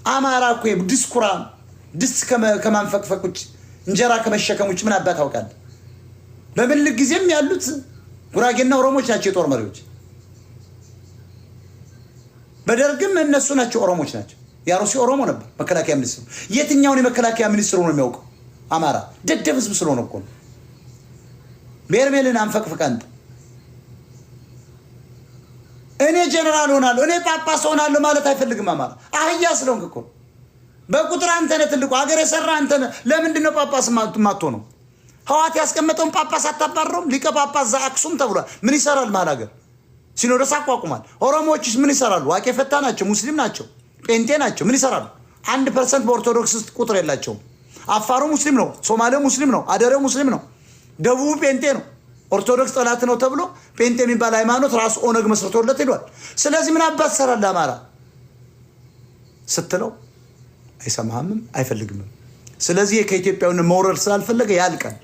አማራ እኮ ድስኩራ ድስት ከማንፈቅፈቅ ውጭ፣ እንጀራ ከመሸከም ውጭ ምን አባት ታውቃለህ? በምኒልክ ጊዜም ያሉት ጉራጌና ኦሮሞች ናቸው የጦር መሪዎች። በደርግም እነሱ ናቸው፣ ኦሮሞች ናቸው። የአሩሲ ኦሮሞ ነበር መከላከያ ሚኒስትሩ። የትኛውን የመከላከያ ሚኒስትሩ ነው የሚያውቀው? አማራ ደደብ ህዝብ ስለሆነ እኮ ነው። ቤርሜልን አንፈቅፍቅ አንተ። እኔ ጀነራል ሆናለሁ፣ እኔ ጳጳስ ሆናለሁ ማለት አይፈልግም አማራ። አህያ ስለሆንክ እኮ ነው። በቁጥር አንተ ነህ ትልቁ፣ ሀገር የሰራ አንተ ነህ። ለምንድን ነው ጳጳስ ማትሆነው? ህወሓት ያስቀመጠውን ጳጳስ አታባረውም? ሊቀ ጳጳስ ዘአክሱም ተብሏል። ምን ይሰራል መሀል ሀገር? ሲኖዶስ አቋቁሟል። ኦሮሞዎችስ ምን ይሰራሉ? ዋቄ ፈታ ናቸው፣ ሙስሊም ናቸው፣ ጴንጤ ናቸው። ምን ይሰራሉ? 1% በኦርቶዶክስ ውስጥ ቁጥር የላቸውም። አፋሩ ሙስሊም ነው፣ ሶማሌው ሙስሊም ነው፣ አደሬው ሙስሊም ነው፣ ደቡቡ ጴንጤ ነው። ኦርቶዶክስ ጠላት ነው ተብሎ ጴንጤ የሚባል ሃይማኖት ራሱ ኦነግ መስርቶለት ሄዷል። ስለዚህ ምን አባት ትሰራለህ አማራ ስትለው አይሰማህምም፣ አይፈልግምም። ስለዚህ ከኢትዮጵያዊነት መውረድ ስላልፈለገ ያልቃል።